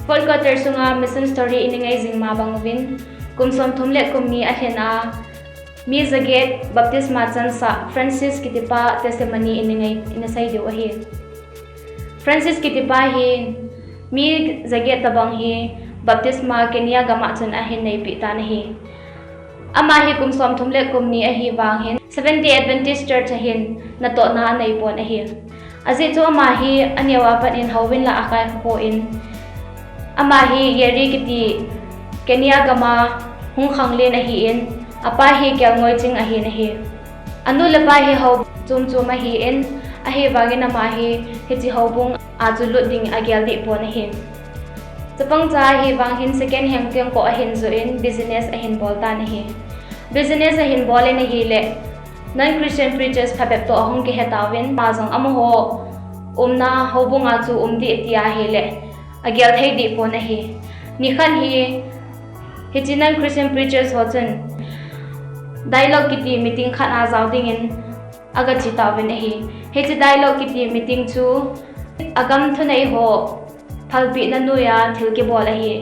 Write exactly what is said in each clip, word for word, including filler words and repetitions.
Fort Quarter sunga Mission Story ina ngai jing ma bang uvin, kum som thum le kum ni alhin a, mi jaget baptisma chansah Francis kitipa testimony ina ngai, ina sei diu ahi. Francis kitipa hi mi jaget tabang hi baptisma Kenya gam a chun ahin neipi tan ahi. Ama hi kum som thum le kum ni ahi vang hin Seventh Day Adventist Church a hin natohna anei pon ahi. Ajeh chu ama hi aneo a pat in houbung la akai kho in, ama hi Yeri kiti Kenya gam a hung khanglen ahi in, apa hi kelngoi ching ahin ahi. Anu le pa hi hou chum chum ahi in, ahi vangin ama hi hiche houbung a chu lut ding agel deh pon ahi. Chapang cha ahi vang hin second hand kengkoh ahin joh in business ahin bol tan ahi. Business ahin bol in ahile, non-Christian preachers phabep toh ahung kihe tauvin, ama jong amaho umna houbung a chu um deh tia ahile, agel thei deh pon ahi. Nikhat hi, hiche non-Christian preachers ho chun dialogue kiti meeting khat a jao dingin aga che tauvin ahi. Hiche dialogue kiti meeting chu agam thunei ho phalpehna noiya thil kibol ahi.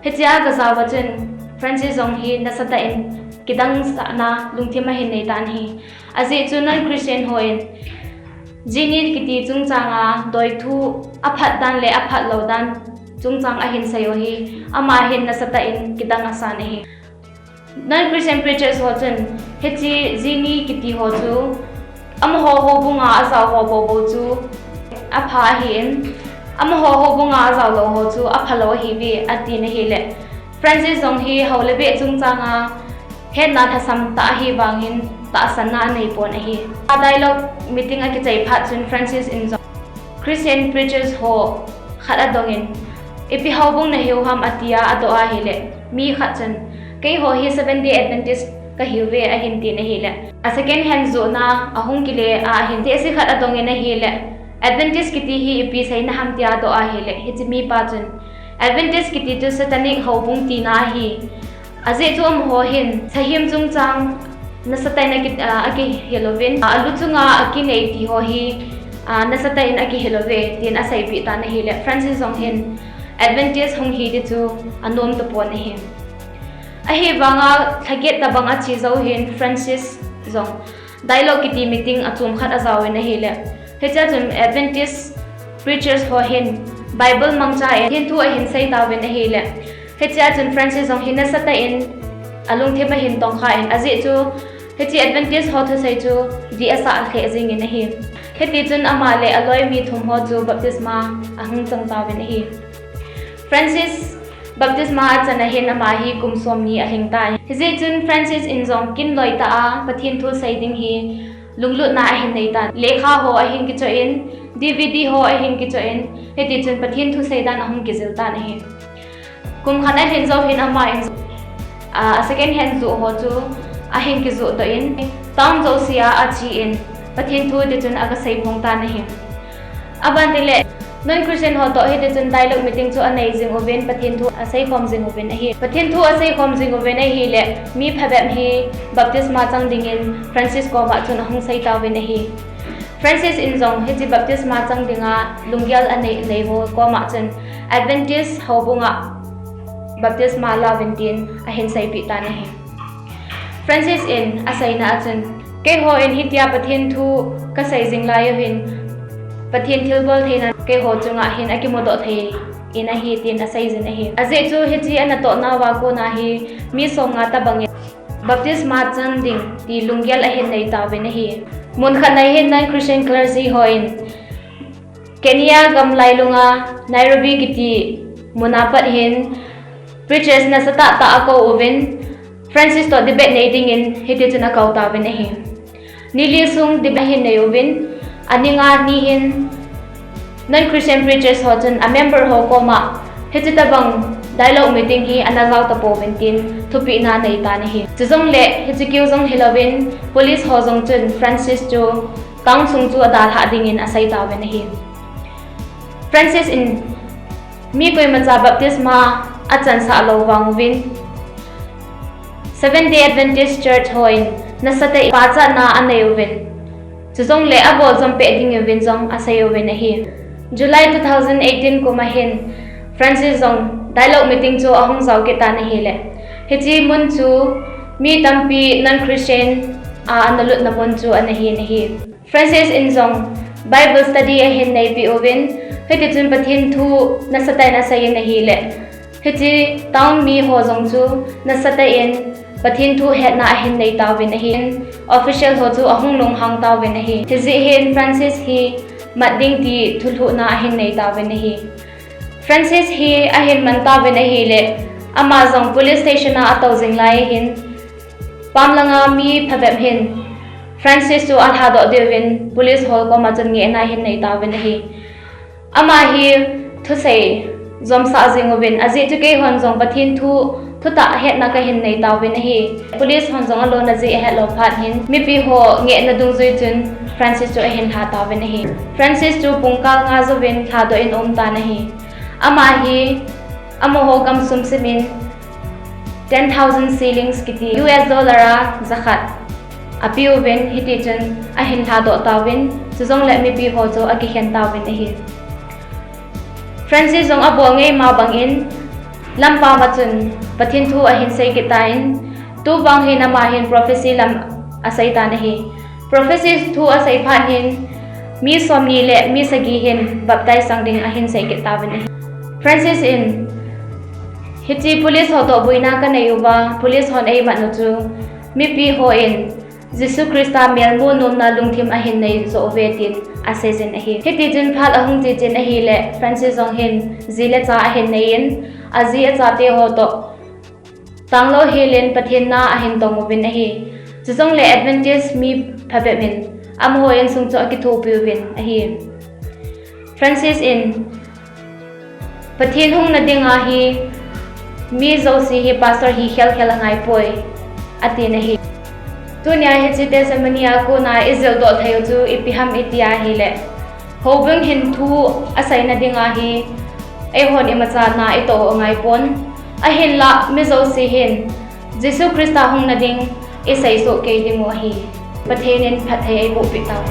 Hichea aga jao a chun Francis jong hi nasatah in kidang sahna lungthim ahin nei tan ahi. Ajeh chu non-Christian hon Zeni kiti chungchang a doithu aphat dan le aphat lou dan chungchang ahin sei u hi, ama hin nasatah in kidang asan ahi. Non-Christian preachers ho chun hiche Zeni kiti ho chu amaho houbung a ajao ho bou bou chu apha ahi in, amaho houbung a ajao lou ho chu apha lou ahi ve atin ahile, Francis jong hi hou le beh chungchang a hetna lhasam tah ahi vangin tahsanna anei pon ahi. A dialogue meeting akichai phat chun Francis in jong Christian preachers ho khat adong in, ipi houbung nahiu ham atia adoh ahile, mi khat chun, keiho hi Seventh Day Adventist kahiu ve ahin tin ahile, a second hand johna ahung kile a ahin, tehse khat adong in ahile, Adventist kiti hi ipi seina ham tia adoh ahile, hiche mipa chun, Adventist kiti chu satanic houbung tina ahi. Ajeh chu amaho hin sahem chungchang nasatah in aki, ah, akihil uvin, ah, alu chunga akinei ti ho hi, ah, nasatah in akihil uve, tin aseipeh tan ahile, Francis jong hin Adventist hung hi ti chu anom tapon ahi. Ahivanga lhaget tabang ache jou hin Francis jong dialogue kiti meeting achom khat ajaovin ahile, hichea chun Adventist preachers ho hin Bible mangcha in Pathen thu ahin sei tauvin ahile, hichea chun Francis jong hi nasatah in alungthim ahin tongkha in, ajeh chu hiche Adventist ho thusei chu dih asah lheh jengin ahi. Hitichun ama le aloi mi thum ho chu baptisma ahung chang tauvin ahi. Francis baptisma achan ahin ama hi kum somni alhing tan. Hijeh chun Francis in jong kinloi tah a Pathen thu sei ding hi lunglutna ahin nei tan. Lekha ho ahin kichoh in, D V D ho ahin kichoh in, hitichun Pathen thu sei dan ahung kijil tan ahi. Kum khat alhin jou hin ama in, ah, second hand joh ho chu ahin kijoh doh in, town jousea ache in, Pathen thu tichun aga sei phong tan ahi. Abante le, non-Christian ho toh hitichun dialogue meeting chu anei jing uvin, Pathen thu asei khom jing uvin ahi. Pathen thu asei khom jing uvin ahile, mi phabep hi baptisma chang dingin Francis koma chun ahung sei tauvin ahi. Francis in jong hiche baptisma chang dinga lunggel anei, nei ho koma chun Adventist houbunga baptisma lauvin tin ahin seipeh tan ahi. Francis in aseina a chun, keihon hitia Pathen thu kasei jing lai u hin, Pathen thilbol theina keiho chunga hin akimudoh thei in ahi tin aseijin ahi. Ajeh chu hiche anatoh nauva kona hi mi somnga tobangin baptisma chang ding ti lunggel ahin nei tauvin ahi. Mun khat na hin non-Christian clergy hon Kenya gam lailunga Nairobi kiti muna pat hin preachers nasatah tah akou uvin, Francis toh debate nei dingin hitichun akou tauvin ahi. Ni li sung debate ahin nei uvin, aninga ni hin non-Christian preachers ho chun a member ho koma hiche tobang dialogue meeting hi ana jao tapouvin tin thupehna anei tan ahi. Chujongle hiche keu jong hilouvin police ho jong chun Francis chu town sung chu adalhah dingin asei tauvin ahi. Francis in mi koimacha baptisma achansah lou vang uvin, Seventh Day Adventist Church hon nasatah in pachatna anei uvin, chujongle abol jom peh ding uvin jong asei uvin ahi. July two thousand eighteen kum a hin Francis jong dialogue meeting chu ahung jao kit tan ahile, hiche mun chu mi tampi non-Christian a analutna mun chu ana hin ahi. Francis in jong Bible study ahin neipeh uvin, hitichun Pathen thu nasatah in asei in ahile, hiche town mi ho jong chu nasatah in Pathen thu hetna ahin nei tauvin ahi. Official ho chu ahung lunghang tauvin ahi. Hijeh hin Francis hi mat ding ti thulhuhna ahin nei tauvin ahi. Francis hi ahin man tauvin ahile, ama jong police station a atou jing lai ahin, pam langa mi phabep hin Francis chu alhadoh diuvin police ho koma chun ngehna ahin nei tauvin ahi. Ama hi thusei jomsah jing uvin, ajeh chu keihon jong Pathen thu, thutah hetna kahin nei tauvin ahi. Police hon jong alona jeh ahet lou phat hin, mipi ho ngehna dungjui chun Francis chu ahin lha tauvin ahi. Francis chu pungkal nga jouvin lhadoh in aum tan ahi. Ama hi amaho gam sum sim in ten thousand shillings kiti U S dollar a jakhat apeuvin, hitichun ahin lhadoh tauvin, chujongle mipi ho chu akikhen tauvin ahi. Francis jong abol ngeima bangin, lampam a chun Pathen thu ahin sei kit tan, tuvang hin ama hin prophecy lam asei tan ahi. Prophecy thu asei phat hin, mi somni le mi sagi hin baptize chang ding ahin sei kit tauvin ahi. Francis in, hiche police ho toh boina kanei uva, police hon eimat u chu, mipi hon Jesu Christa melmu nomna lungthim ahin nei joh uve tin aseijin ahi. Hitichun phat ahung che chen ahile, Francis jong hin ji le cha ahin nei in, aji achate ho toh tanglou helin Pathen na ahin tong uvin ahi. Chujongle Adventist mi phabep in amaho insung chu akithopi uvin ahi. Francis in, Pathen hungna dinga hi mi jouse hi pastor hi khelkhel angaipoi, atin ahi. Tunia hiche testimony a kona ijildoh theiu chu ipi ham iti ahile, houbung hin thu aseina dinga hi eihon imacha na itoh u angaipon. Ahinla mi jouse hin Jesu Christa hungna ding isei sohkei dingu ahi. Pathen in phatthei eibohpeh tau.